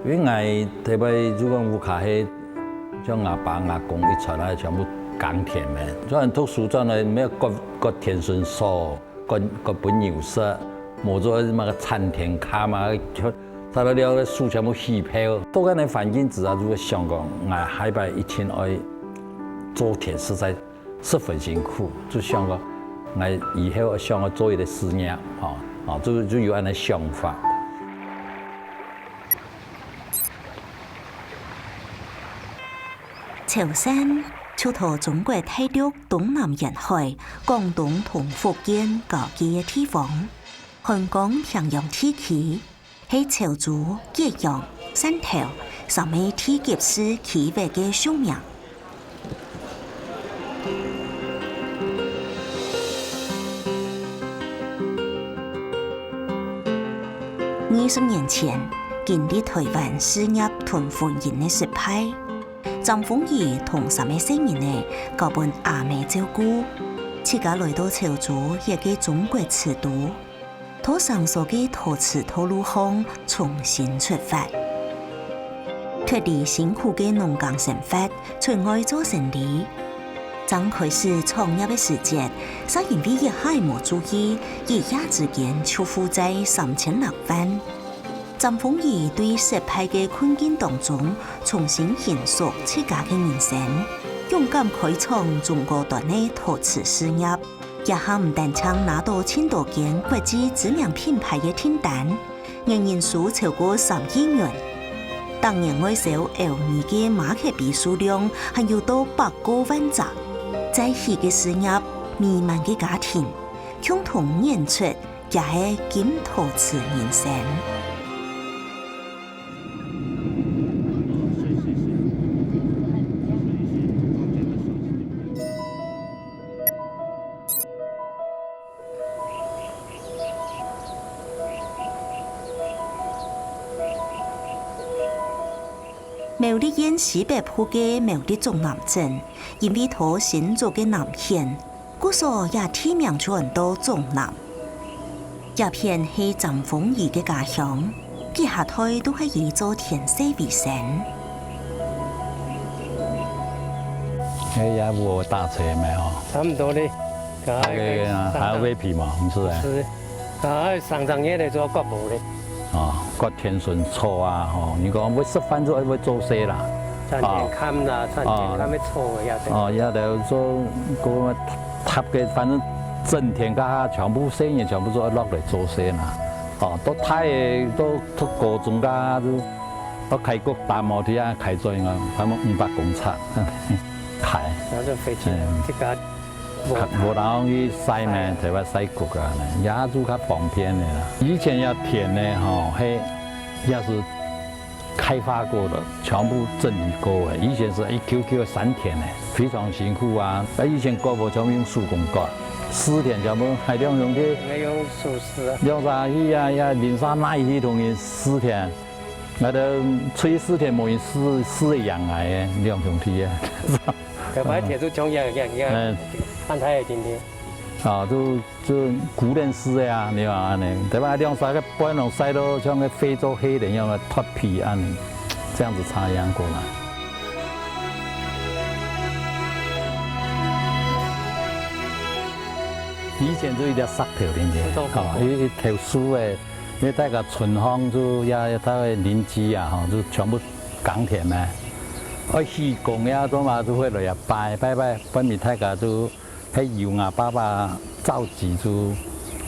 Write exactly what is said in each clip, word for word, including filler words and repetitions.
因為𠊎頭擺就講屋下係像吾爸吾公一族啊，全部耕田个。轉讀書轉來，愛割，割田脣草，割，割分牛食，無做麼个田間工嘛，就，差不多手全部起泡。到該个環境之下，就會想講，𠊎下擺一定愛做田，實在十分辛苦，就想講，𠊎以後想要做一個事業，吼，吼，就，就有恁樣想法。 潮汕就在中國大陸東南沿海，廣東同福建交界个地方，漢江平洋地區，係潮州、揭陽、汕頭三個地級市區域个俗名。 二十年前，經歷臺灣事業同婚姻个失敗，詹鳳儀同三個細人仔交分阿姆照顧，自家來到潮州這個中國之都，在生疏个陶瓷道路項重新出發。脫離辛苦个農耕生活，出外做生理。正開始創業个時節，煞因為一下無注意，一夜之間就負債三千六萬。詹鳳儀對失敗个困境當中，重新形塑自家个人生，勇敢開創中高端个陶瓷事業。 這下毋單淨拿到盡多間國際知名品牌个訂單，月營收超過三億元。逐年外銷歐尼个馬克杯數量還有到百過萬隻。再起个事業，美滿个家庭，共同演出佢个金陶瓷人生。 苗栗縣西北部个苗栗竹南鎮，因為在新竹个南片， 故所這地名就安到竹南。這片係詹鳳儀个家鄉，佢下代都係以做田事為生。哎呀，我大車沒有？差不多咧，該个啊，還有尾皮嘛，毋係哎。係，該上上月來做割無咧。 哦，割田脣草啊，吼，你講愛食飯就愛，愛做事啦。田間工啦，田間工愛做个呀，哦，也就做个踏个，反正整天个全部細人全部都愛落來做事啦。哦，到大个，到，到高中个就愛開國擔哦，佢啊開做應該差不多五百公尺，開。然後就飛起來，嗯。這個 無，無人去曬咩，在外曬穀啊，也就較方便个啦。以前這田呢，吼，係，也係開發過的，全部整理過的。以前係一坵坵个山田呢，非常辛苦啊。啊，以前割無全部用手工割，蒔田全部還兩兄弟，還用手蒔啊。兩儕去啊，也淋沙泥去同人蒔田。𠊎兜出去蒔田無人蒔，蒔个贏𠊎个，兩兄弟个。 該擺田就像樣樣樣，嗯。恁大个今天。啊，就，就古人式个啊，你看恁呢，對吧？兩三个半攏曬到像个非洲黑人一樣个脫皮恁呢，這樣子插秧過來。以前就一條石頭定定，石頭。哦，一，一條樹个，因為大家村項就也，也大概鄰居啊，吼，就全部 耕田呢，愛起工呀，做嘛就會來這拜，拜拜，拜完大家就，係由吾爸爸召集就，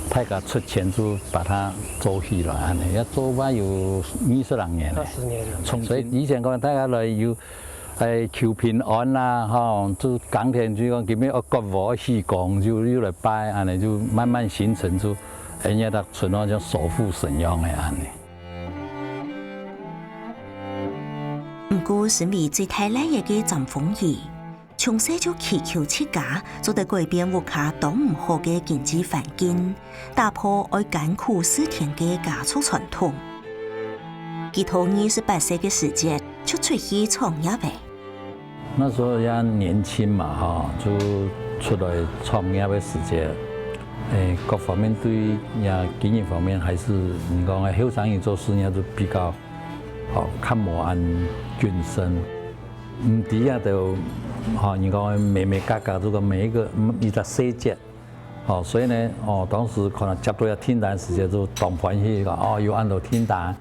大家出錢就把它做起來，恁呢，也做嘛有二十零年了。二十年了。從，所以以前講大家來有，哎，求平安啦，吼，就耕田就講今日愛割禾，愛起工，就又來拜，恁呢就慢慢形成就，哎，人家村落像首富神樣个恁呢。 毋過，身為最大倈仔个詹鳳儀，從細就祈求自家做得改變屋下當毋好个經濟環境，打破愛艱苦蒔田个家族傳統。佢在二十八歲个時節就出去創業了。 那時候也年輕嘛，哈，就出來創業个時節，誒，各方面對也經營方面還是，你講个後生人做事業就比較吼，較無恁謹慎。毋知啊，就吼，人講眉眉角角，這個每一個嗯一隻細節，吼，所以呢，哦，當時可能接到這訂單時節就當歡喜，講哦有恁多訂單，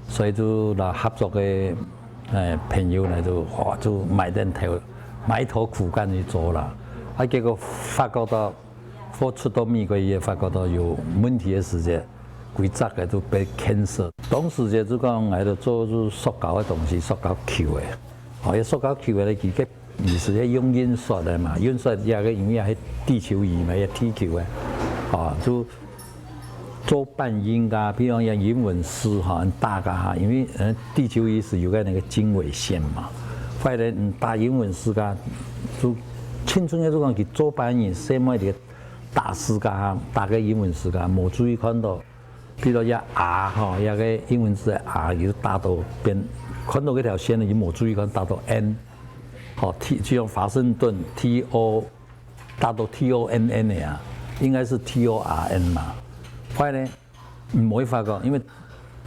所以就摎合作个誒朋友呢就哇就埋等頭埋頭苦幹去做啦，啊結果發覺到 貨出到美國，佢發覺到有問題个時節，歸隻个都被cancel。當時節就講，𠊎兜做就塑膠个東西，塑膠球个。哦，這塑膠球个咧，佢个意思係用印刷个嘛，印刷這个因為係地球儀嘛，這地球个，哦，就做半印个，比如講這英文字哈，很大个哈，因為呃地球儀是有个那個經緯線嘛，後來嗯打英文字个，就 青春个時光佢做半印，細妹个打字个，打个英文字个，無注意看到，比如講R吼，這个英文字个R，佢就打到變，看到這條線呢，佢無注意看，打到N，吼，T，就像華盛頓T O，打到T O N N个啊，應該係T O R N嘛。後來呢， 毋會發覺，因為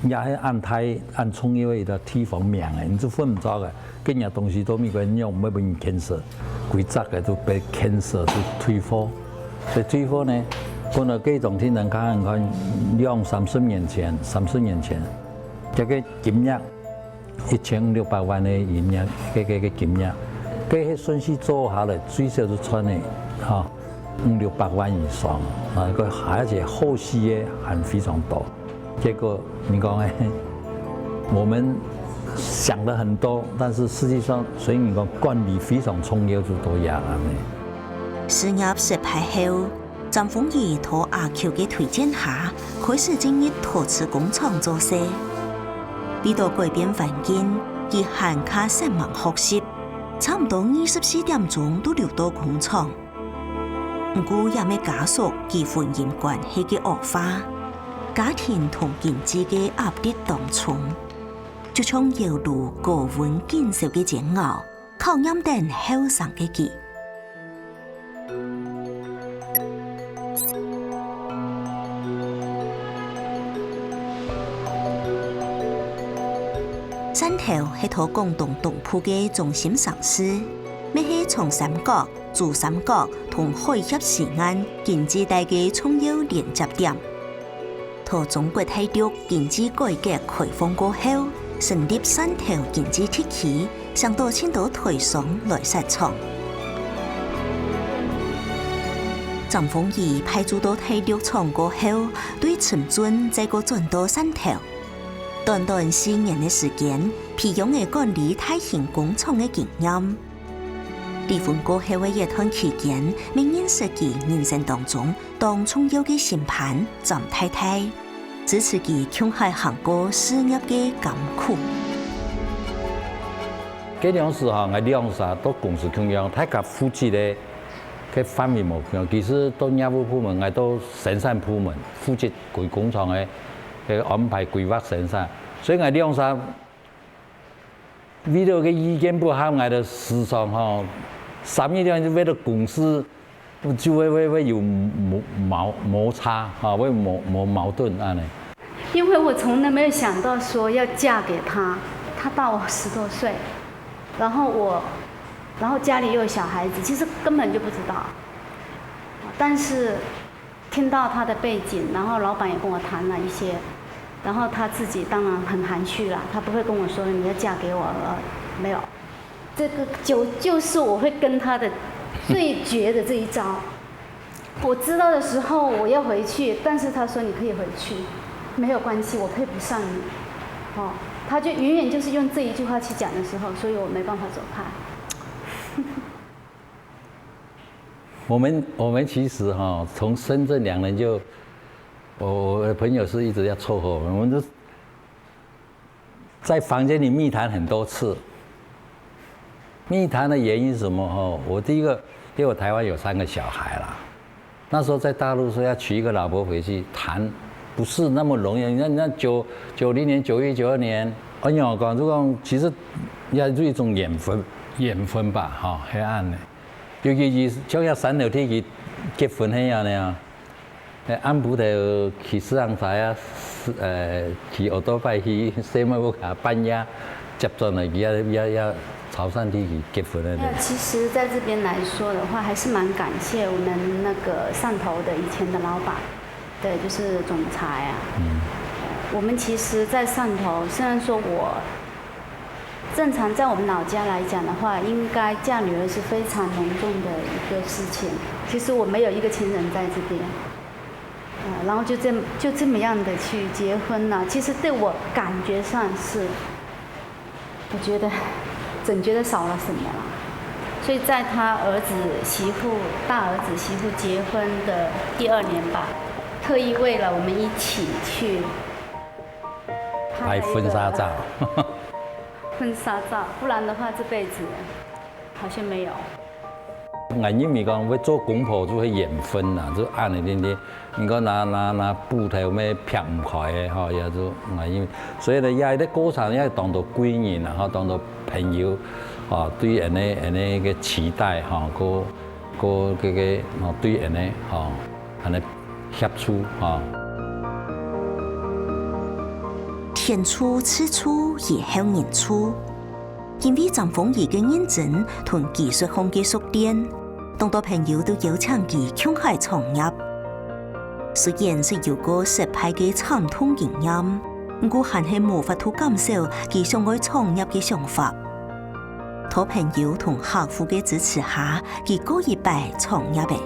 也係恁大恁重要个一個地方名个，你就分毋著个。跟人家東西到美國，你又毋會分人cancel，歸隻个都被cancel，就退貨。所以退貨呢，本來這種訂單看看兩三十年前，三十年前，這个金額 一千六百萬个營業，个个个金額，个个順序做下來，最少就賺个，吼，五六百萬以上，啊，个而且後續个還非常多。結果你講，誒，我們想了很多，但是實際上，所以你講管理非常重要，就到這樣呢。事業失敗後， 詹豐儀在阿舅个推薦下，開始進入陶瓷工廠做事。為著改變環境，佢還較煞猛學習，差毋多二十四點鐘都留到工廠。毋過也毋係加速佢婚姻關係个惡化，家庭同經濟个壓力當重，就像窯爐高溫緊燒个煎熬，考驗等後生个佢。 汕頭係在廣東東部个中心城市，乜係長三角、珠三角同海峽西岸經濟帶个重要連接點。在中國大陸經濟改革開放過後，成立汕頭經濟特區， 請到盡多台商來設廠。詹豐儀派駐到大陸廠過後，對深圳再過轉到汕頭。短短四年个時間，培養了管理大型工廠个經驗。離婚過後个一段期間，乜認識佢人生當中當重要个新伴詹太太， 支持佢共下行過事業个艱苦。該當時吼，𠊎兩儕都公司共樣，大家負責个个範圍無共樣。佢係到業務部門，𠊎到生產部門，負責歸工廠个个安排規劃生產。所以𠊎兩儕 為了个意見不合，𠊎兜時常吼，三日兩日為了公事，就會會會有摩摩摩擦哈，會有摩摩矛盾恁呢。因為我從來沒有想到說要嫁給他，他大我十多歲，然後我，然後家裡又有小孩子，其實根本就不知道。但是 聽到他的背景，然後老闆也跟我談了一些，然後他自己當然很含蓄啦，他不會跟我說你要嫁給我，呃，沒有。這個酒就是我會跟他的最絕的這一招。我知道的時候我要回去，但是他說你可以回去，沒有關係，我配不上你。哦，他就永遠就是用這一句話去講的時候，所以我沒辦法走開。我們我們其實哈，從深圳兩人就，我我的朋友是一直要撮合我們，我們就在房間裡密談很多次。密談的原因是什麼哈？我第一個，因為我台灣有三個小孩啦，那時候在大陸說要娶一個老婆回去談，不是那麼容易。你看，你看九九零年、九一、九二年，哎呀，講就講，其實也是一種緣分，緣分吧，哈，黑暗的。 尤其是像這三樓梯，佢結婚係恁呢啊，暗晡頭去市場街啊，呃，騎オートバイ去細妹屋下半夜接轉來，佢也也也潮汕地區結婚个呢。那其实在这边来说的话，还是蛮感谢我们那个汕头的以前的老板，对，就是总裁啊。嗯，我们其实，在汕头，虽然说我正常在我们老家来讲的话，应该嫁女儿是非常隆重的一个事情。其实我没有一个亲人在这边，呃，然后就这么就这么样的去结婚了。其实对我感觉上是，我觉得总觉得少了什么了。所以在他儿子媳妇大儿子媳妇结婚的第二年吧，特意为了我们一起去拍了一个拍婚纱照。婚纱照，不然的话这辈子好像没有。𠊎认为讲，要做公婆就係缘分啦，就恁呢定定。你讲拿拿拿布头咩撇毋开个吼，也就𠊎认为。所以呢，也个过程也当多贵人啊，吼，当多朋友，啊，对恁呢恁呢个期待吼，个个个个，哦，对恁呢吼，恁呢协助吼。天助自助也好人助。因为张凤仪个认真同技术上个熟练，当多朋友都邀请佢共下创业。虽然係有个失败个惨痛经验，毋过還係無法度減少佢想愛創业个想法。在朋友同客户个支持下，佢過一擺創業了。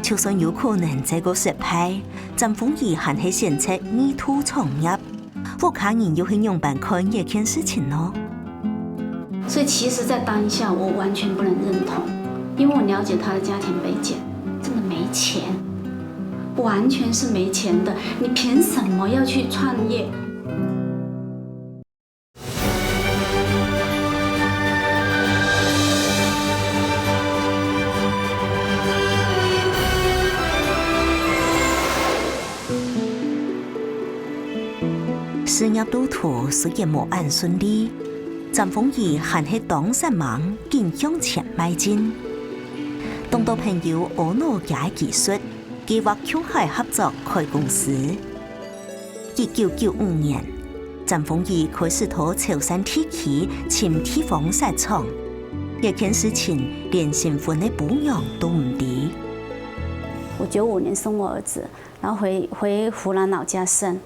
就算有可能再過失敗，张凤仪還係選擇二度創業。屋下人又係仰般看這件事情呢？所以其实，在当下，我完全不能认同，因为我了解他的家庭背景，真的没钱，完全是没钱的。你凭什么要去创业？ 事業路途雖然無恁順利，张凤儀還係當煞猛緊向前邁進。當多朋友阿腦厥个技術，計劃共下合作開公司。一九九五年，张凤儀開始在潮汕地區尋地方設廠，這件事情連新婚个餔娘都毋知。我九五年生我儿子，然后回回湖南老家生，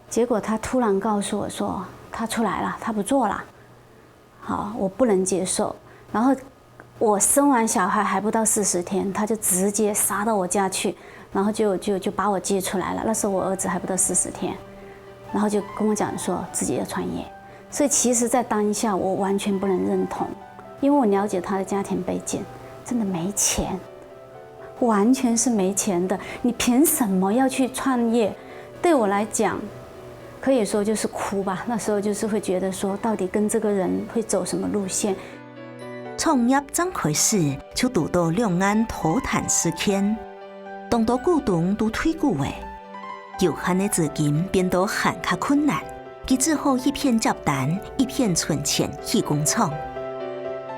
结果他突然告诉我说他出来了，他不做了。好，我不能接受。然后我生完小孩还不到四十天，他就直接杀到我家去，然后就就就把我接出来了。那时候我儿子还不到四十天，然后就跟我讲说自己要创业。所以其实，在当下我完全不能认同，因为我了解他的家庭背景，真的没钱。 完全是没钱的，你凭什么要去创业？对我来讲，可以说就是哭吧。那时候就是会觉得说，到底跟这个人会走什么路线？創業正開始，就堵到兩岸討攤事件，當多股東都退股了，有限个資金變到還較困難。 佢只好一片接單，一片存錢起工廠。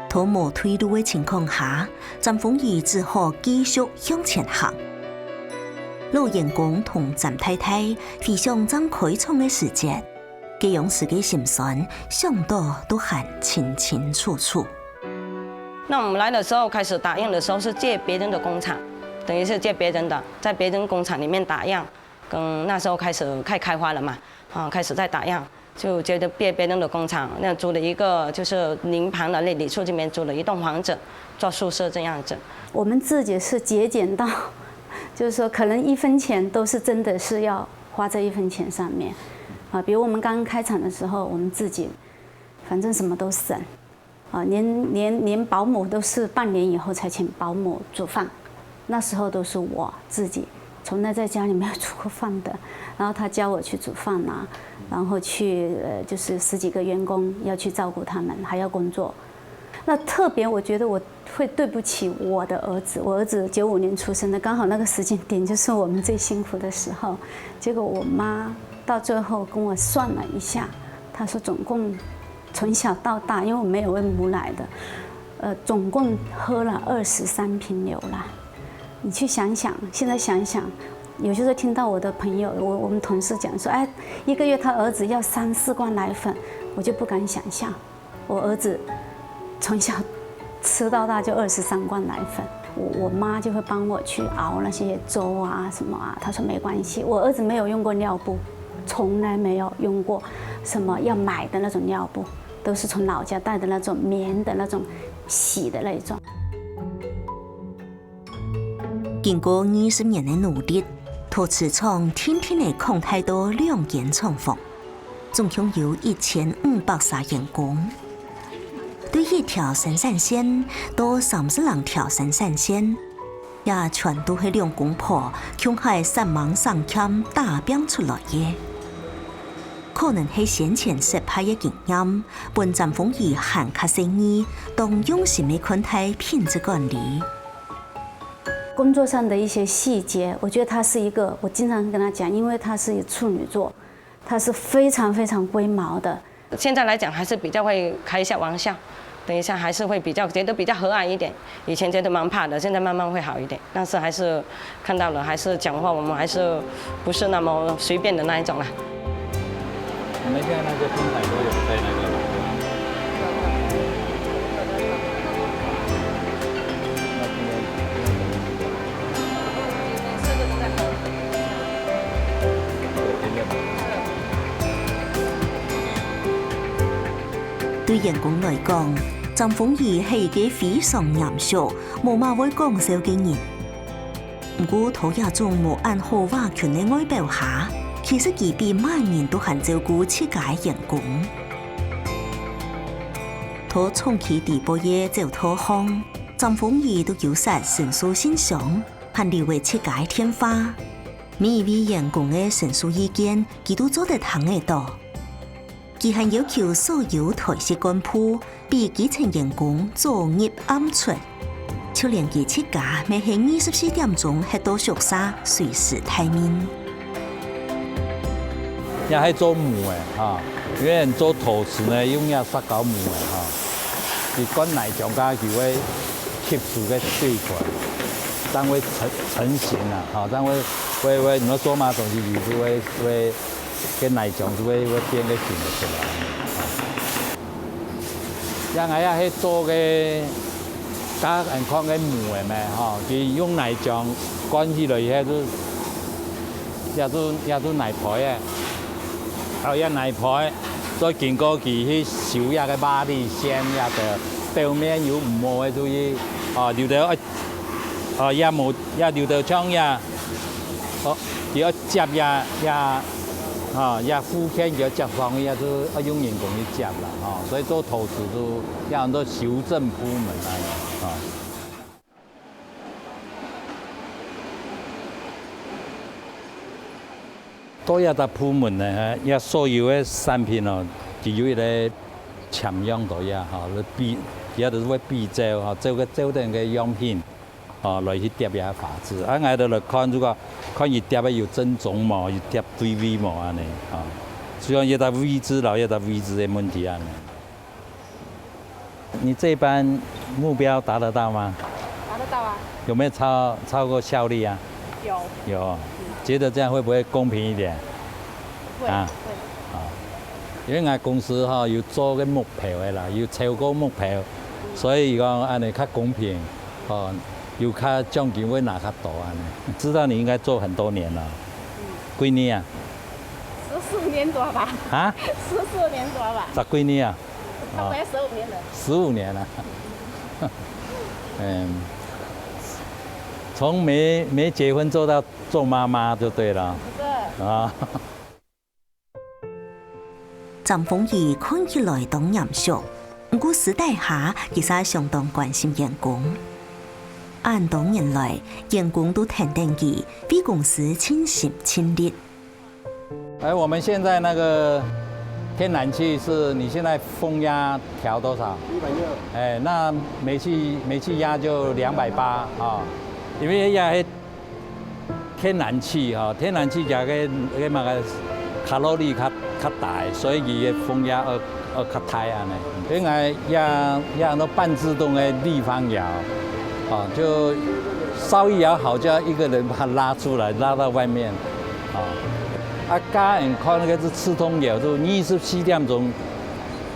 在無退路个情況下，詹豐儀只好繼續向前行。老員工同詹太太回想正開廠个時節，該央時个心酸，想到都還清清楚楚。那我們來的時候，開始打印的時候是借別人的工廠，等於是借別人的，在別人工廠裡面打印。 跟那時候開始開開發了嘛，啊，開始在打印，就覺得別別人的工廠，那租了一個就是林旁的那李處這邊租了一棟房子，做宿舍這樣子。我們自己是節儉到，就是說可能一分錢都是真的是要花在一分錢上面，啊，比如我們剛剛開廠的時候，我們自己反正什麼都省， 啊，连连连保姆都是半年以后才请保姆煮饭，那时候都是我自己，从来在家里没有煮过饭的。然后他教我去煮饭啊，然后去呃，就是十几个员工要去照顾他们，还要工作。那特别我觉得我会对不起我的儿子，我儿子九五年出生的，刚好那个时间点就是我们最辛苦的时候。结果我妈到最后跟我算了一下，她说总共 从小到大，因为我没有喂母奶的，呃，总共喝了二十三瓶牛奶。你去想想，现在想想，有些时候听到我的朋友，我我们同事讲说，哎，一个月他儿子要三四罐奶粉，我就不敢想象。我儿子从小吃到大就二十三罐奶粉，我我妈就会帮我去熬那些粥啊什么啊。她说没关系，我儿子没有用过尿布，从来没有用过什么要买的那种尿布，都是从老家带的那种棉的那种洗的那一种。 经过二十年个努力，陶瓷廠定定仔擴大到兩間廠房，總共有一千五百儕員工。對一條生產線到三十零條生產線，也全都係兩公婆共下煞猛省儉打拚出來个。可能係先前失敗个經驗，分詹鳳儀還較細膩，當用心个看待品質管理。 工作上的一些细节，我觉得他是一个，我经常跟他讲，因为他是处女座，他是非常非常龟毛的。现在来讲还是比较会开一下玩笑，等一下还是会比较觉得比较和蔼一点。以前觉得蛮怕的，现在慢慢会好一点。但是还是看到了，还是讲话我们还是不是那么随便的那一种啦。你们现在那个品牌都有在那个吗？那今天今天怎么比较？今天甚至都在喝。有今天吗？對員工來講，詹鳳儀係一個非常嚴肅、無麼會講笑个人。毋過，在這種無恁好劃群个外表下，其實佢比麼人都還照顧自家个員工。在長期直播个走道項，詹鳳儀都有設申訴信箱，還留下自家个電話。每一位員工个申訴意見，佢都做得聽得到。 佢還要求所有台籍幹部比基層員工早入暗出，就連佢自家乜係二十四點鐘歇到宿舍，隨時待命。也係做模个哈，因為做陶瓷呢，用這石膏模个哈，佢灌泥漿下佢會吸收个水分，正會成成型啊，哈，正會會會，你們做麼東西，佢就會會 个泥漿就會會變个形出來。像𠊎也係做个加人看个模个咩吼，佢用泥漿灌起來以後就，也就也就泥胚个，還有這泥胚，再經過佢去修這个瓦礫線，這个表面有毋好个注意，哦，有兜愛，哦，也無也有兜像這，哦，佢愛 接也也吼也附件佢愛接上去，也就愛用人工去接啦吼，所以做陶瓷就也安到修正部門啊吼。到這隻部門呢，這所有个產品哦，佢有一個簽樣到這吼，來比，佢就係會比照吼，照个照等个樣品。 哦，來去貼這个畫紙。啊，𠊎兜來看，如果看佢貼个有正宗無，有貼對位無恁呢，哦。所以講，這隻位置摎這隻位置个問題恁呢。你這一班目標達得到嗎？達得到啊。有沒有超超過效率啊？有。有，覺得這樣會不會公平一點？會。啊。會。啊，因為𠊎公司吼有做个目標个啦，有超過目標，所以講恁呢較公平。 哦，有較獎金會拿較多恁呢。知道你應該做很多年了，幾年啊？十四年多吧。啊？十四年多吧。十幾年啊？差不多要十五年了。十五年了。嗯，從沒沒結婚做到做媽媽就對了。是。啊。 詹鳳儀看起來當嚴肅，毋過私底下其實相當關心員工。恁多年來，員工都跈等佢，為公司盡心盡力。哎，我們現在那個天然氣是你現在風壓調多少？一百六。哎，那煤氣煤氣壓就兩百八啊，因為也 天然氣吼，天然氣佢个个麼个卡路里較較大，所以佢个風壓會會較大恁呢。另外也也安到半自動个立方窯，哦，就稍微搖好，就要一个人把它拉出来，拉到外面，啊，啊，家人看那个是刺痛摇，就二十四点钟，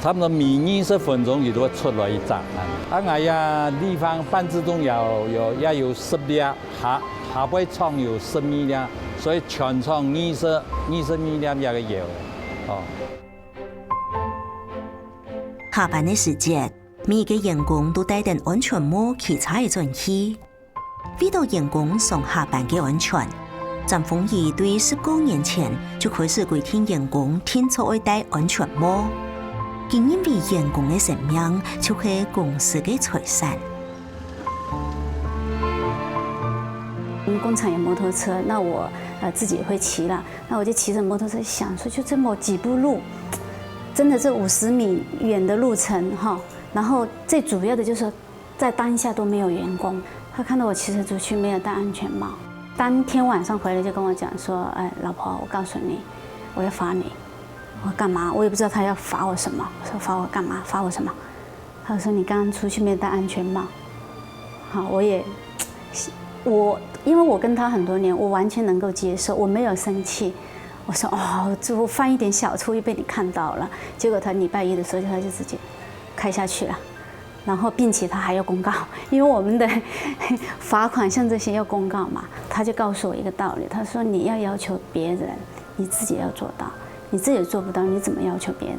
差不多每二十分钟佢都會出來一隻。啊，𠊎呀，地方半自動搖有，也有十粒，下，下背廠有十二粒，所以全廠二十，二十二粒這个搖，哦。下班个時節，每一个員工都戴等安全帽騎車仔轉去。 為著員工上下班个安全，詹鳳儀對十過年前就開始規定員工定著愛戴安全帽。佢認為員工个生命就係公司个財產。我們工廠有摩托車，那我，呃，自己也會騎啦。那我就騎著摩托車，想說就這麼幾步路，真的這五十米遠的路程哈，然後最主要的就是說 在當下都沒有員工，他看到我騎車出去沒有戴安全帽，當天晚上回來就跟我講說：「哎，老婆，我告訴你，我要罰你。」我說：「幹嘛？」我也不知道他要罰我什麼。我說：「罰我幹嘛？罰我什麼？」他說：「你剛剛出去沒有戴安全帽。」好，我也，我，因為我跟他很多年，我完全能夠接受，我沒有生氣。我說：「哦，就犯一點小錯，又被你看到了。」結果他禮拜一的時候，他就直接開下去了。 然後並且他還要公告，因為我們的罰款像這些要公告嘛，他就告訴我一個道理，他說：「你要要求別人，你自己要做到，你自己做不到，你怎麼要求別人？」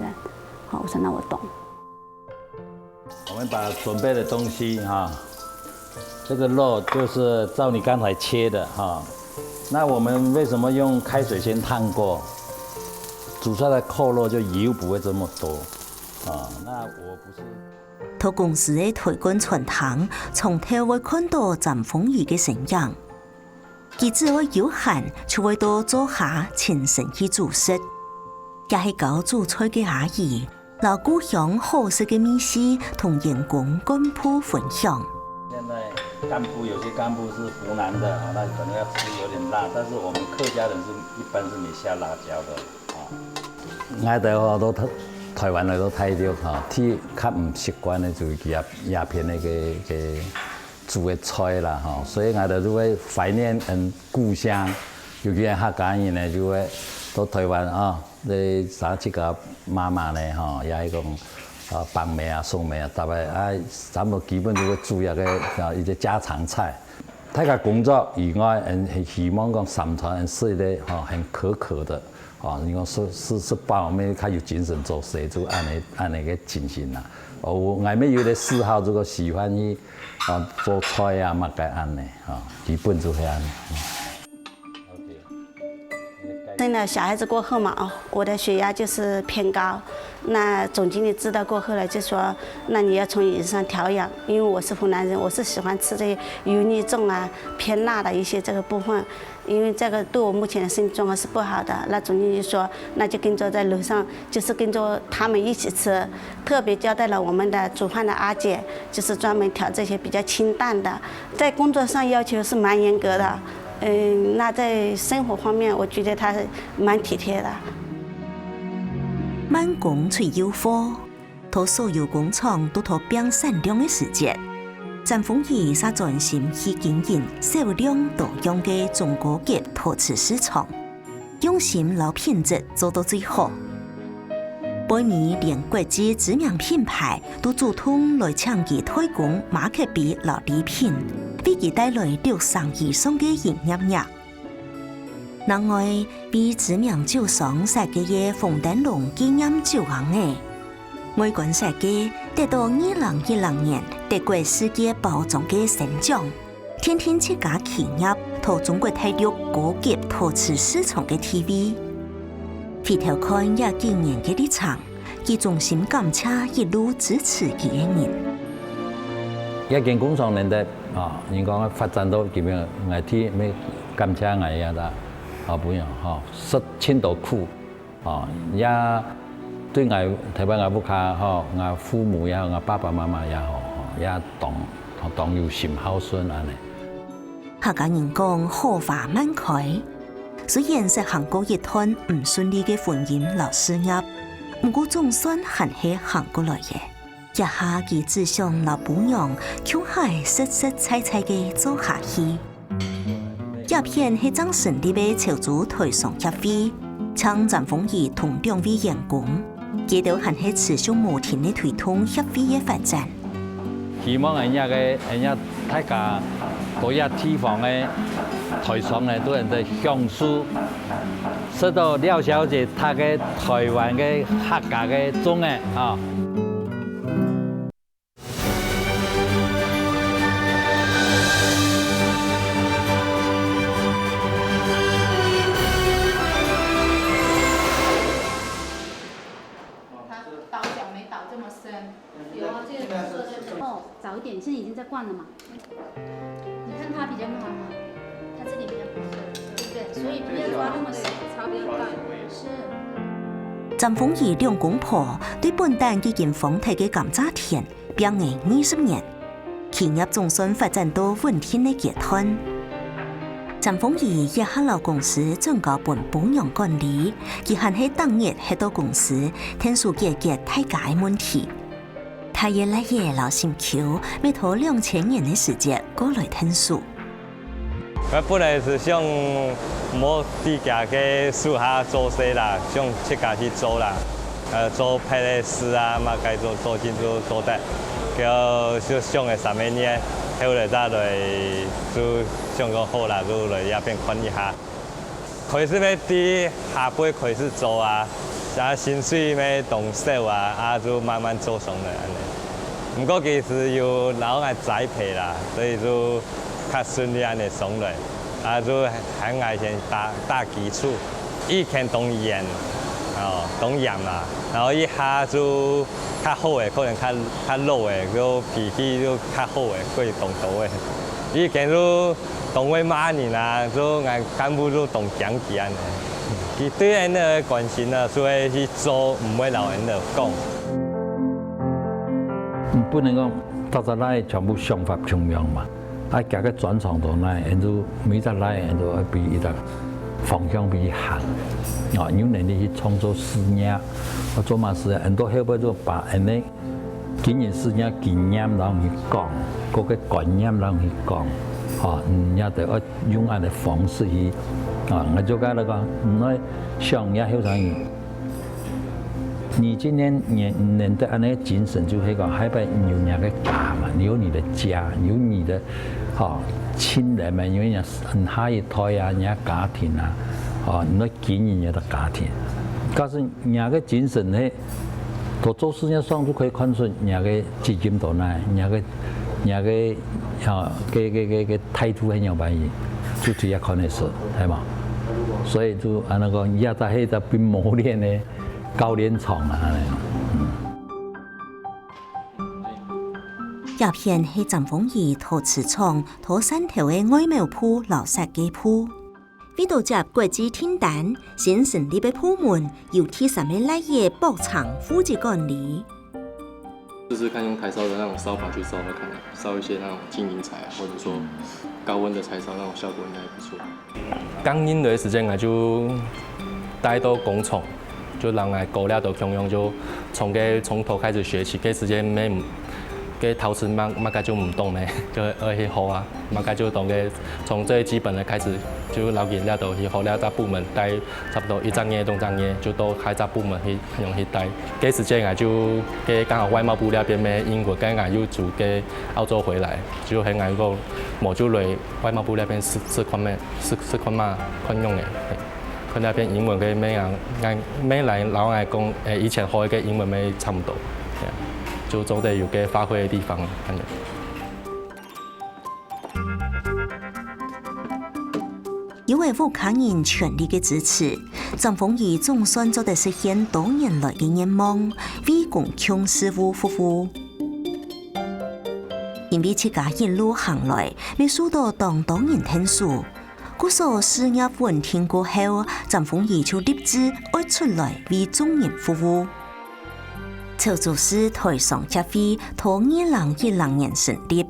好，我說：「那我懂。」我們把準備的東西哈，這個肉就是照你剛才切的哈。那我們為什麼用開水先燙過？煮出來的扣肉就油不會這麼多啊。那我不是 在公司个台幹餐廳，常透會看著詹鳳儀个身影。佢只愛有閒，就會到灶下親身去煮食。也係教煮菜个阿姨，摎故鄉好食个味緒同員工幹部分享。現在幹部，有些幹部是湖南的啊，那可能要吃有點辣，但是我們客家人是一般是沒下辣椒的。 𠊎兜吼，到台，台灣來到大陸吼，最較毋習慣个就係這，這片个，个，个煮个菜啦吼，所以𠊎兜就會懷念，嗯，故鄉，尤其係客家人呢，就會到台灣啊，來找自家媽媽呢吼，也係講，啊，放妹啊、送妹啊，逐擺啊，差不多基本就會煮這个，啊，一些家常菜。大家工作以外，嗯，希望講三餐，嗯，食个吼，很可口的。 哦，你講食，食，食飽，乜較有精神做事，就恁呢，恁呢个情形啦。哦，𠊎乜有个嗜好，就講喜歡去，啊，做菜啊，麼个恁呢，啊，基本就係恁呢。嗯。OK。生了小孩子過後嘛，哦，我的血壓就是偏高。那總經理知道過後呢，就說，那你要從飲食上調養，因為我是湖南人，我是喜歡吃這些油膩重啊、偏辣的一些這個部分。 因為這個對我目前的身體狀況是不好的。那總經理說，那就跟著在樓上，就是跟著他們一起吃，特別交代了我們的煮飯的阿姐，就是專門調這些比較清淡的。在工作上要求是蠻嚴格的，嗯，那在生活方面，我覺得她蠻體貼的。慢工出幼貨， 在所有工廠都在拚產量个時節，詹鳳儀煞專心去經營少量多樣个中高級陶瓷市場，用心摎品質做到最好。北美連國際知名品牌都主動來請佢代工馬克杯摎禮品，為佢帶來六成以上个營業額。 另外，為知名酒商設計个紅燈籠紀念酒罌仔，外觀設計得到二零一零年德國世界包裝个星獎，奠定自家企業在中國大陸高級陶瓷市場个地位。回頭看這幾年个歷程， 佢衷心感謝一路支持佢个人。這間工廠能得，啊，人講發展到今日，𠊎特別感謝𠊎這个好朋友，吼，食盡多苦，吼，也對𠊎，特別𠊎屋下，吼，𠊎父母也好，𠊎爸爸媽媽也好，吼，也當，當有心孝順恁呢。客家人講好花慢開，雖然識行過一段毋順利个婚姻摎事業， 毋過總算還係行過來个。這下佢只想摎餔娘共下實實在在个做下去。這片係正成立个潮州台商協會，請詹豐儀同兩位員工，佢兜還係持續無停个推動協會个發展。希望𠊎這个，𠊎這大家各一地方个台商呢，都能在享受，食到了解佢个台灣个客家个粽仔啊。 他倒脚没倒这么深。有啊，这个颜色在这。哦，早一点，现在已经在灌了嘛。你看它比较慢吗？它这里比较慢，对不对？所以不要抓那么深，超比较淡。是。詹丰儀兩公婆對本旦已經荒忒个甘蔗田 拚了二十年，企業總算發展到穩定个階段。詹豐儀這下摎公司轉交分餔娘管理，佢還係逐日歇到公司，𢯭手解決大家个問題。大个倈仔摎心臼，乜拖兩千年个時節過來𢯭手。 𠊎本來係想無在厥个手下做事啦，想自家去做啦，呃，做別个事啊，麼个做，做進做，做得。結果就想了三個月，後來再來就想講好啦，就來這片看一下。開始係在下背開始做啊，啊，薪水乜當少啊，啊，就慢慢做上來恁呢。毋過其實有老外栽培啦，所以就 較順利恁呢上來，啊，就喊𠊎先打，打基礎。以前當嚴，哦，當嚴啦，然後一下就較好个，可能較，較老个，就脾氣就較好个，過當多个。以前就當會罵人啊，就𠊎幹部就當驚佢恁呢。佢對𠊎个關心啊，所以去做，毋會摎𠊎講。你不能講大家來全部想法共樣嘛。 啊，佢个專長到哪，𠊎就每隻來，𠊎就愛分一隻方向分佢行。啊，有能力去創造事業，啊，做麼事，𠊎都後背就把𠊎个經營事業經驗摎佢講，各个觀念摎佢講，吼，嗯，也得愛用恁个方式去，啊，𠊎就跟佢講，毋愛想也後生人。 你今天你能得恁呢精神，就係講，下背你有你个家嘛，你有你的家，有你的，吼，親人們，有你下一代啊，你个家庭啊，吼，你愛經營你个家庭。但是你个精神呢，都做事情上就可以看出你个積極到哪，你个，你个，吼，个，个，个，个態度係仰般，就直接看得出，係嘛？所以就恁呢講，也在係在被磨練呢。 教練場啊，恁呢。這片係詹豐儀陶瓷廠陶山頭个外貿部摎設計部。為著接國際訂單，新成立个部門由第三个倈仔博昌負責管理。 試試看用台燒的那種燒法去燒燒看啊，燒一些那種金銀彩啊，或者說高溫的柴燒，那種效果應該還不錯。剛入來个時間啊，就帶到工廠，就人來搞了都共樣，就從个從頭開始學起。該時間乜，該陶瓷麼，麼个就毋懂呢，就愛去學啊。麼个就懂个，從最基本的開始，就摎佢了都去學了，大部門帶 差不多一隻月、兩隻月，就到下隻部門去，用去帶。該時間啊，就該剛好外貿部該片个英文，該𠊎又從該澳洲回來，就喊𠊎講，無就來外貿部該片試，試看咩，試，試看嘛，看用个。嘿，看該片英文个咩啊，𠊎，咩來摎𠊎講，誒，以前學个英文乜差毋多，嘿啊，就總得有个發揮个地方，恁樣。 有了屋下人全力个支持，詹豐儀總算做得實現多年來个願望，為公共事務服務。因為自家一路行來，乜受到當多人𢯭手，故所事業穩定過後，詹豐儀就立志愛出來為眾人服務。潮州市台商協會在二零一零年成立，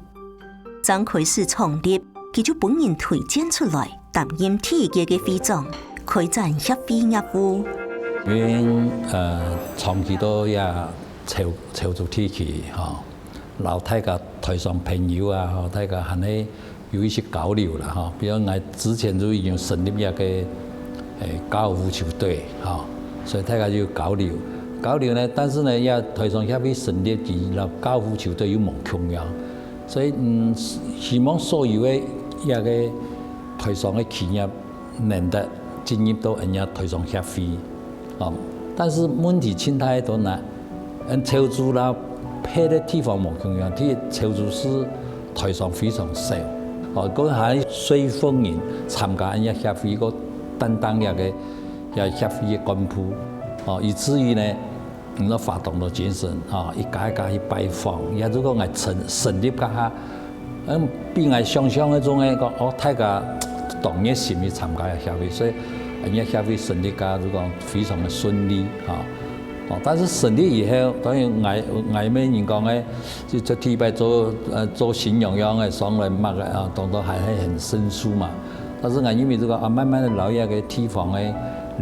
正開始創立，佢就分人推薦出來擔任第一屆个會長，開展協會業務。因為，呃，長期都也潮、潮州地區吼，摎大家台商朋友啊，吼，大家還係有一些交流啦，吼。比如𠊎之前就已經成立一個，誒，高爾夫球隊，吼，所以大家就有交流。交流呢，但是呢，這台商協會成立佢摎高爾夫球隊又無共樣，所以，嗯，希望所有个這個台商个企業 能得進入到恩這台商協會。哦，但是問題盡大个在哪，恩潮州摎別个地方無共樣，佢潮州市台商非常少。哦，該還說服人參加恩這協會，該擔當這個，這協會个幹部。哦，以至於呢， 你愛花當多精神，吼，一家一家去拜訪，也就講𠊎成、成立該下，嗯，比𠊎想像个中个講，哦，大家當熱心去參加這協會，所以，恩這協會成立个就講非常个順利，吼。哦，但是成立以後，當然𠊎、𠊎乜人講个，就這第一擺做，呃，做新娘樣个上來嘛个，啊，當多還係很生疏嘛。 但是𠊎認為這個啊，慢慢个摎這個地方个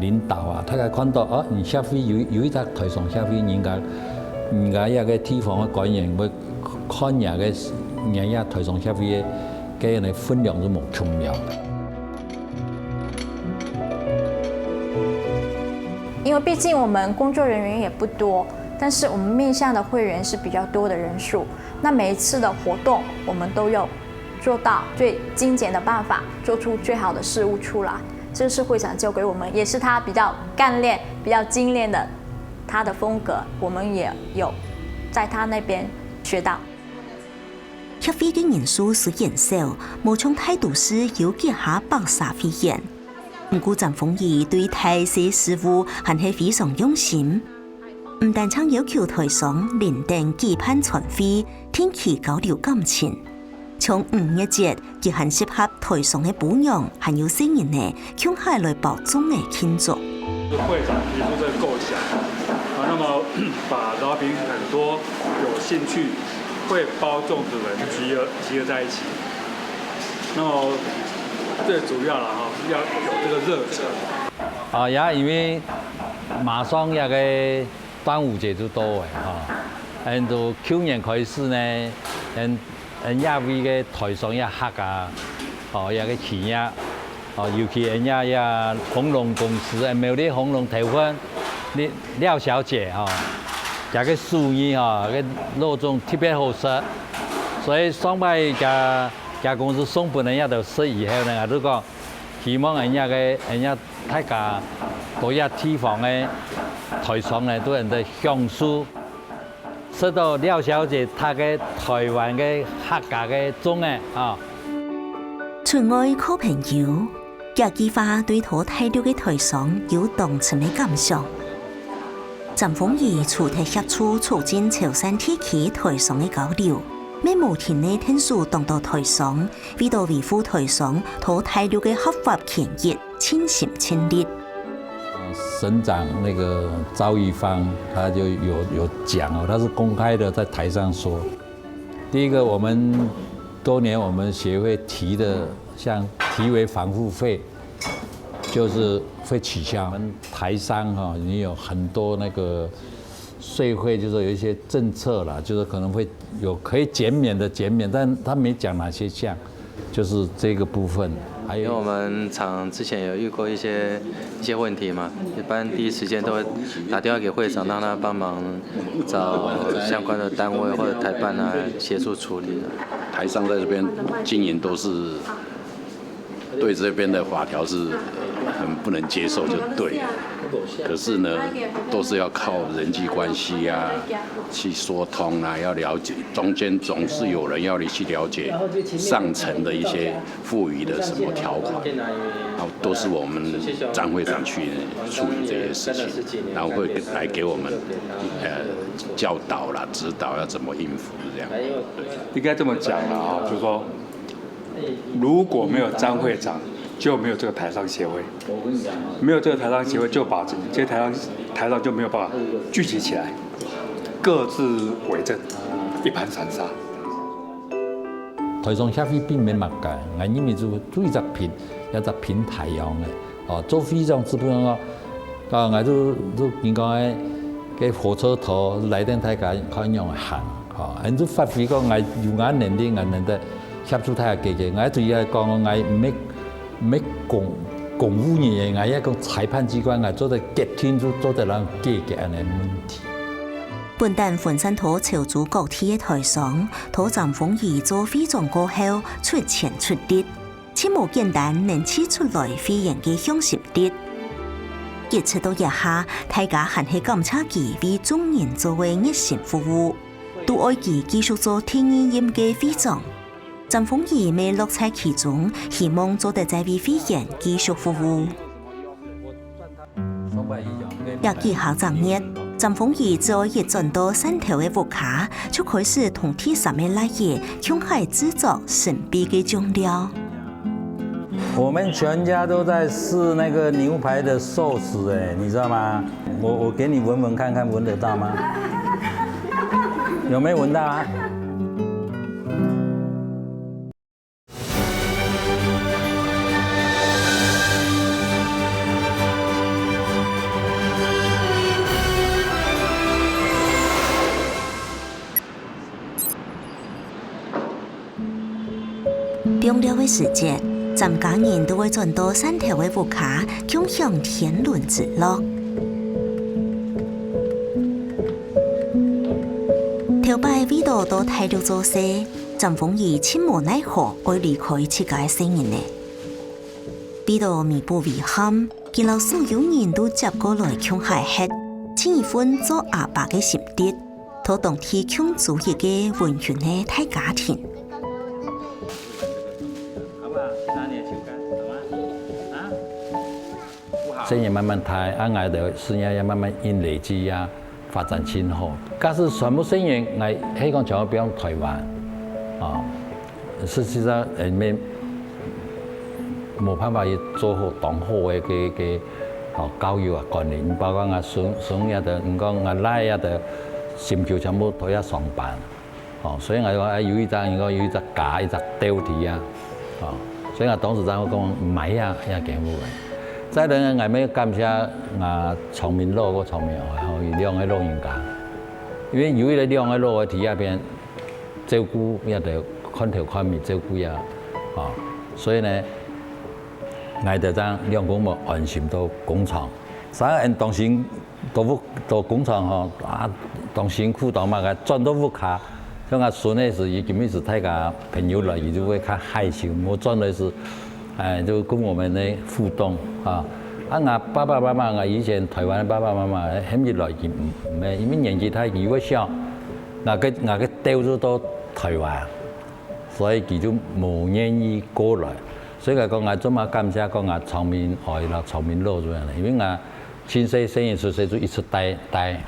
領導啊，大家看到哦，你協會有、有一隻台商協會，人家、人家這個地方个官員會看這個、這個台商協會个、个人个分量就無共樣。因為畢竟我們工作人員也不多，但是我們面向的會員是比較多的人數。那每一次的活動，我們都有 做到最精簡的辦法，做出最好的事物出來。這是會長教給我們，也是他比較幹練、比較精煉的他的風格，我們也有在他那邊學到。協會个人數雖然少，無像大都市有幾下百儕會員。毋過詹豐儀對大細事務還係非常用心，毋單淨要求台商輪等舉辦餐會，定期交流感情。 像五月節，佢還集合台商个餔娘，還有細人仔，共下來包粽仔慶祝。會長提出這個構想，啊，那麼把饒平很多有興趣會包粽子的人集合集合在一起，那麼最主要了哈，要有這個熱忱。啊，也因為馬上這個端午節就到了哈，嗯，就舊年開始呢，嗯， 恩這位个台商也客家，哦，這個企業，哦，尤其恩這這烘籠公司，恩苗栗烘籠頭份，廖廖小姐吼，厥个手藝吼，个肉粽特別好食，所以上擺厥厥公司送分恩這兜食以後呢，𠊎就講，希望恩這個恩這大家到這地方个台商呢，都能得享受。 食到廖小姐搭个台灣个客家个粽仔啊。出外靠朋友，這句話對到大陸个台商有當深个感想。詹豐儀除忒協助促進潮汕地區台商个交流，乜無停个𢯭手當多台商，為到維護台商到大陸个合法權益， 盡心盡力。省長那個趙一芳，他就有有講哦，他是公開的在台上說，第一個，我們多年我們協會提的，像提為防護費，就是會取消。我們台商哈，你有很多那個稅費，就是有一些政策啦，就是可能會有可以減免的減免，但他沒講哪些項。 就是這個部分，還有因為我們常之前有遇過一些一些問題嘛，一般第一時間都會打電話給會長，讓他幫忙找相關的單位或者台辦來協助處理的。台商在這邊經營都是對這邊的法條是很不能接受，就對了。可是呢，都是要靠人際關係啊，去說通啊，要了解，中間總是有人要你去了解上層的一些賦予的什麼條款，然後都是我們詹會長去處理這些事情，然後會來給我們呃教導啦、指導要怎麼應付這樣。對。應該這麼講啦啊，就是說，如果沒有詹會長，就沒有這個台商協會。沒有這個台商協會，就把這些台商台商就沒有辦法聚集起來，各自為政，一盤散沙。台商協會並無麼个，𠊎認為就就一隻平，一隻平台樣个，哦，做會長只不過講，啊，𠊎就就應該該火車頭來等大家看仰行，吼，恁就發揮講𠊎有𠊎能力，𠊎能得協助大家解決。𠊎對佢講，𠊎毋係，毋係公，公務人員，𠊎係講裁判機關，𠊎做得決定就做得人解決恁樣問題。本旦分散到潮州各地个台商，在詹豐儀做會長過後，出錢出力， 盡無簡單能揤出來會員个向心力。一直到這下，大家還係感謝佢為眾人做个熱心服務，都愛佢繼續做第二任个會長。詹豐儀乜樂在其中，希望做得再為會員繼續服務。 這幾下隻月，詹豐儀只愛一轉到汕頭个屋下，就開始同第三个倈仔共下製作神秘个醬料。我們全家都在試那個牛排的壽司，哎，你知道嗎？我，我給你聞聞看看，聞得到嗎？有沒有聞到啊？ 放尞个時節，詹家人都會轉到汕頭个屋下，共享天倫之樂。頭擺為著到大陸做事，詹豐儀盡無奈何愛離開自家个細人仔。為著彌補遺憾，佢摎所有人都接過來共下歇，盡一份做阿爸个心力，在當地共組一個溫馨个大家庭。細人慢慢大，啊，𠊎兜事業也慢慢因累積啊，發展盡好。假使全部細人，𠊎係講全部放台灣，啊，事實上，呃，無，無辦法去做好當好个，个，个，哦，教育啊，管理。包括𠊎孫，孫也得，你講𠊎倈也得，心臼全部都愛上班。 哦，所以𠊎講，哎，有一隻，你講有一隻家，一隻竇在啊，哦，所以𠊎當時正會講買啊，也幾好个。再來呢，𠊎乜感謝𠊎昌明老个昌明哀，吼，佢兩個老人家，因為有一個兩個老个在該片照顧，也得看頭看尾照顧啊，哦，所以呢，𠊎就正兩公婆安心到工廠。所以𠊎當時 到屋，到工廠吼，啊，當辛苦，當麼个，轉到屋下，像𠊎孫个時，佢今日時大家朋友來，佢就會較害羞，無轉來時，哎，就跟我們呢互動啊。啊，𠊎爸爸媽媽，𠊎以前台灣个爸爸媽媽，喊佢來，佢毋，毋，因為年紀大，佢會想，𠊎个，𠊎个竇就到台灣，所以佢就無願意過來。所以𠊎講，𠊎做麼感謝講𠊎昌明哀摎昌明老就恁呢，因為𠊎 親細細人出世就一直帶，帶，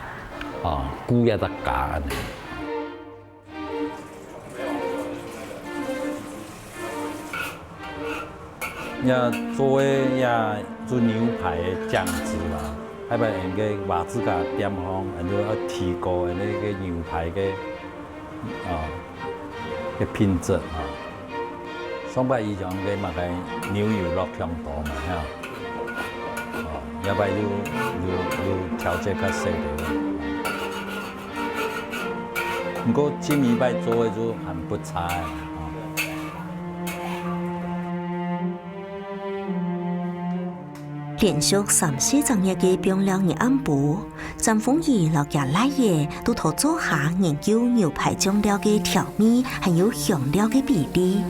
哦，顧這隻家恁呢。這做个這做牛排个醬汁啦，還有𠊎个瓦子家店方，𠊎就愛提高𠊎个牛排个 哦，个品質啊。上擺以前个麼个牛油落忒多嘛，哈。哦，這擺又，又，又調節較細个。毋過今一擺做个就還不差个，哦。 連續三四隻月个放尞日暗晡，詹豐儀摎厥倈仔都在灶下研究牛排醬料个調味，還有香料个比例。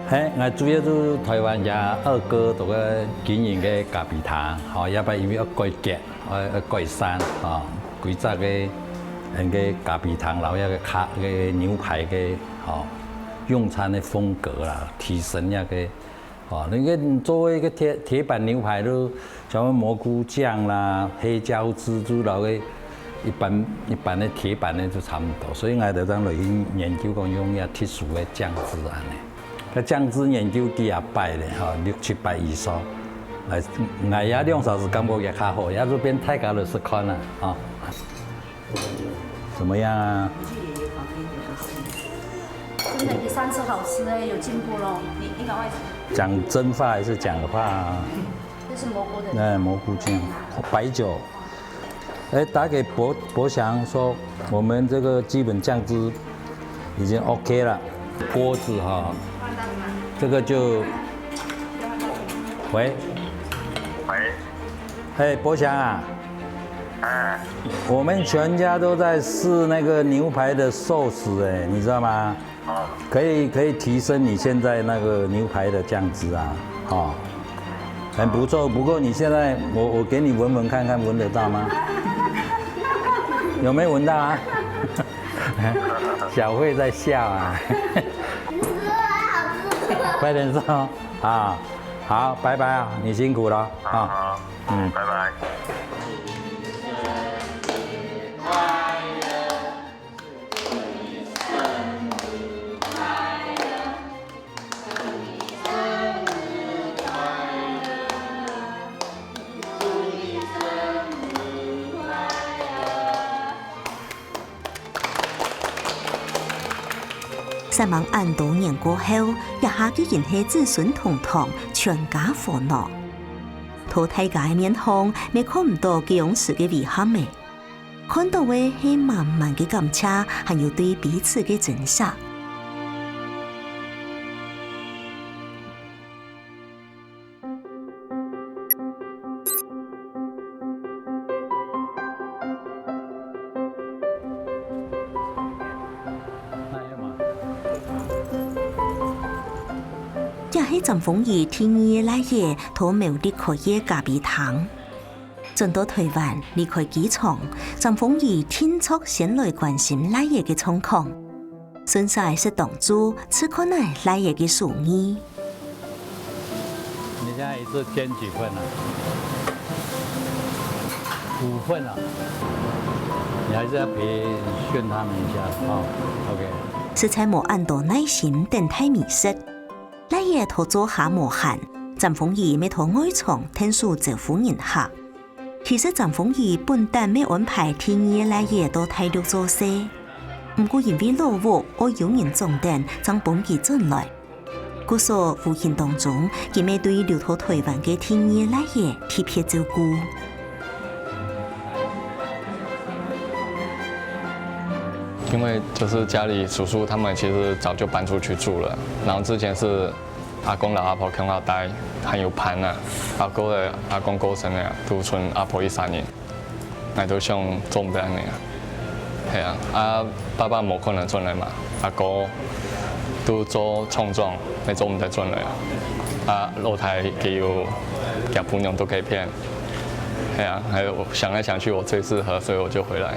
嘿，𠊎主要就係臺灣厥二哥在該經營个咖啡廳，吼，這擺因為愛改革，愛，愛改善，吼，規隻个，𠊎个咖啡廳摎這个咖，个牛排个，吼，用餐个風格啦，提升這个 哦，你个做一个鐵，鐵板牛排都像蘑菇醬啦、黑椒汁之類个，一般，一般个鐵板个就差毋多。所以𠊎就正來去研究講用這特殊个醬汁恁呢。該醬汁研究幾下擺咧，吼，六七擺以上。哎，𠊎也兩三時感覺也較好，也就變大家來試看啦，吼。 怎麼樣啊？真的比上次好吃哎，有進步咯。你，你趕快吃。講真話還是假話啊？就是蘑菇的。哎，蘑菇醬，白酒。哎，打给博博翔说，我们这个基本酱汁已经 OK 了，锅子哈，这个就，喂，喂，哎，博翔啊，哎，我们全家都在试那个牛排的寿司，哎，你知道吗？ 可以可以提升你现在那个牛排的酱汁啊，哦，很不错。不过你现在我我给你闻闻看看，闻得到吗？有没有闻到啊？小慧在笑啊。快点上啊！好，拜拜啊！你辛苦了啊！好，嗯，拜拜。煞猛恁多年過後，這下既經係子孫同堂，全家和樂。在大家个面項，乜看毋到該央時个遺憾了。 看到个係滿滿个感謝，還有對彼此个珍惜。這係詹鳳儀第二个倈仔在苗栗開个咖啡廳。 轉到臺灣，離開機場，詹鳳儀定著先來關心倈仔个狀況。順續食當晝，試看仔倈仔个手藝。你現在一次煎幾份啊？五份啊？你還是要培訓他們一下啊。OK。實在無恁多耐心等待美食。倈仔在灶下無閒，詹鳳儀乜在外場𢯭手招呼人客。 其實詹鳳儀本旦乜安排第二个倈仔到大陸做事，毋過因為老屋愛有人掌等，正分佢轉來。故所無形當中，佢乜對留在臺灣个第二个倈仔特別照顧。因為就是家裡叔叔他們其實早就搬出去住了，然後之前是 阿公摎阿婆共下戴，還有伴啊。阿哥个阿公過身了，就賰阿婆一儕人，𠊎都想做毋得恁仔啊。係啊，啊爸爸無可能轉來嘛，阿哥都做廠長，也做毋得轉來啊。啊老弟佢有厥餔娘都可以騙，係啊，還有想來想去，我最適合，所以我就回來。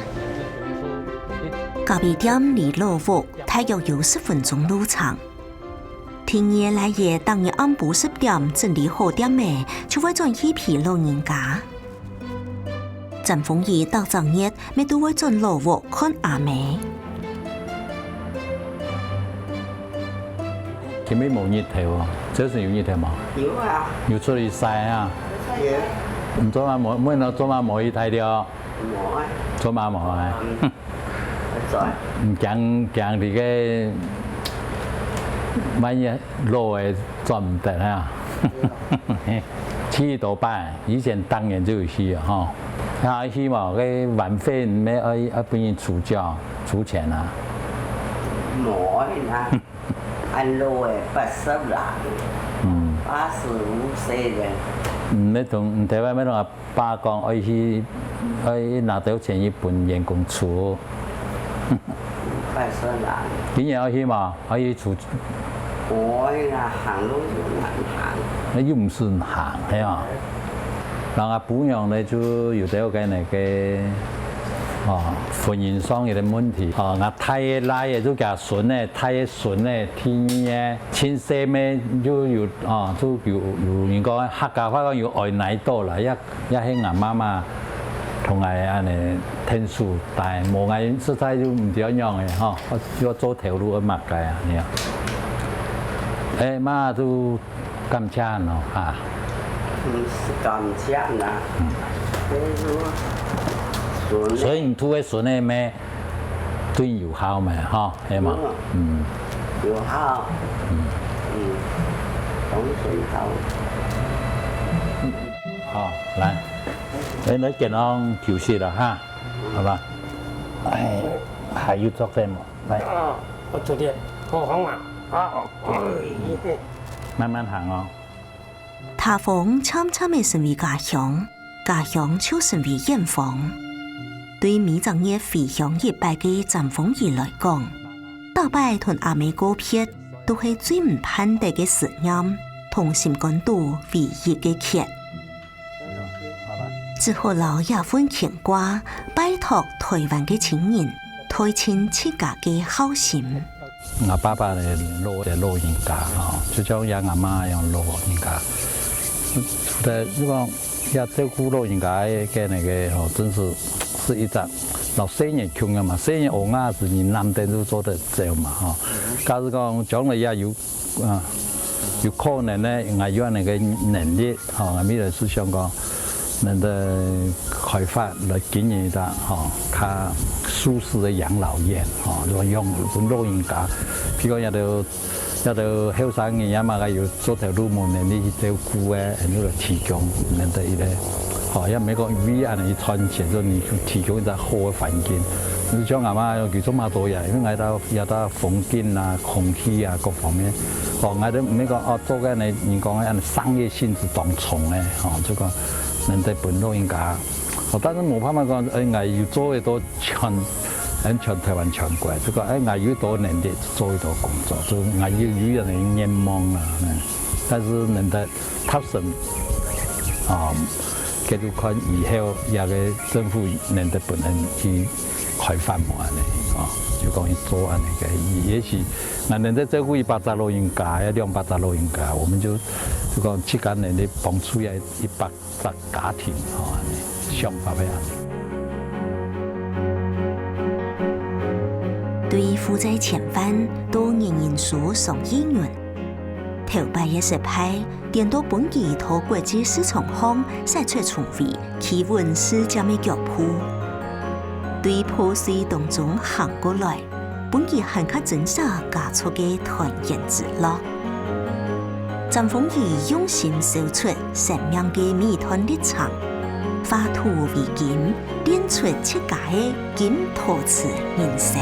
咖啡店離老屋大約有十分鐘路程。 第二倈仔逐日暗晡十點整理好店仔，就會轉去陪老人家。詹鳳儀逐隻月乜都會轉老屋看阿姆。今晡日無日頭哦，這下有日頭無？有啊。有出去曬啊？有。你做麼無，問到做麼無去大陸？ 無啊。做麼無啊？嗯。毋驚，驚這个萬一老了轉毋得啊。去幾多擺，以前當年就有去啊，吼。啊去嘛，該晚會乜愛，愛分人出轎、出錢啊。無啊。 恁老了，八十啦，嗯。八十五歲了。嗯，你同，你頭擺乜同阿爸講，愛去，愛拿兜錢去分員工出。八十啦。今年愛去嘛？愛去出。無啦，行路又難行。該又毋係行，係啊。 然後餔娘呢，就有兜个該个，哦，婚姻上个問題。哦，𠊎大个倈仔就厥孫仔，大个孫仔，第二个，盡細妹就有，哦，就有，有人講客家話講有愛奶多啦，也，也係𠊎媽媽同𠊎恁仔𢯭手帶，無𠊎實在就毋知愛仰仔，吼，愛，愛做頭路愛麼个啊，恁仔。欸，嘛就 感謝咯，哈。毋係感謝啦，嗯。該就孫仔。所以你渡个孫仔乜對你有孝無，吼，係無？嗯。嗯。有孝。嗯。嗯，當然孝。好，來，來，來，健康休息了哈，好吧？哎，還有作業無？來。啊，我昨天好好啊，啊，OK。慢慢行哦。 他方漸漸个成為家鄉，家鄉就成為遠方。對每隻月回鄉一擺个詹鳳儀來講，逐擺同阿姆告別，都係最毋盼得个思念，同心肝肚唯一个缺。只好摎這份牽掛，拜託臺灣个親人，代盡自家个孝心。 吾爸爸呢，老，老人家吼，就像吾阿嬤一樣老人家。就講，愛照顧老人家个，个那個吼，真是，是一隻摎細人共樣嘛。細人學牙齒，你難得就做得走嘛吼。假使講將來也有，啊，有可能呢，𠊎有恁樣个能力吼，𠊎未來是想講，能夠開發來經營一隻吼，較舒適个養老院吼，就講養，分老人家，譬如講，也都 這兜後生人也嘛个有做頭路無能力去照顧个，恁樣來提供恁樣个一個，吼，也毋係講為恁樣去賺錢，就你提供一個好个環境。你像阿嬤佢做嘛做呀，因為𠊎兜，也兜風景啊、空氣啊各方面，吼，𠊎兜毋係講哦做个呢，人講个恁樣商業性質當重个，吼，就講恁樣分老人家 哦，但是無辦法講，哎，𠊎有做得到全，嗯，全臺灣全國，就講，哎，𠊎有一個能力做一個工作，就𠊎有，有恁樣个願望啊，嗯。但是能得達成，啊，該就看以後這個政府能得分人去開發無恁樣，啊，就講去做恁樣个，也許𠊎能得照顧一百隻老人家，也兩百隻老人家，我們就，就講自家能力幫助也一百 隻家庭，吼，恁樣，想法係恁樣。對負債千萬到人人手上億銀，頭擺个失敗，顛倒分佢在國際市場項駛出重圍，企穩世界个腳步。對破碎當中行過來， 分佢還較珍惜家族个團圓之樂。詹鳳儀用心守出生命个每段歷程，化土為金，練出自家个金陶瓷人生。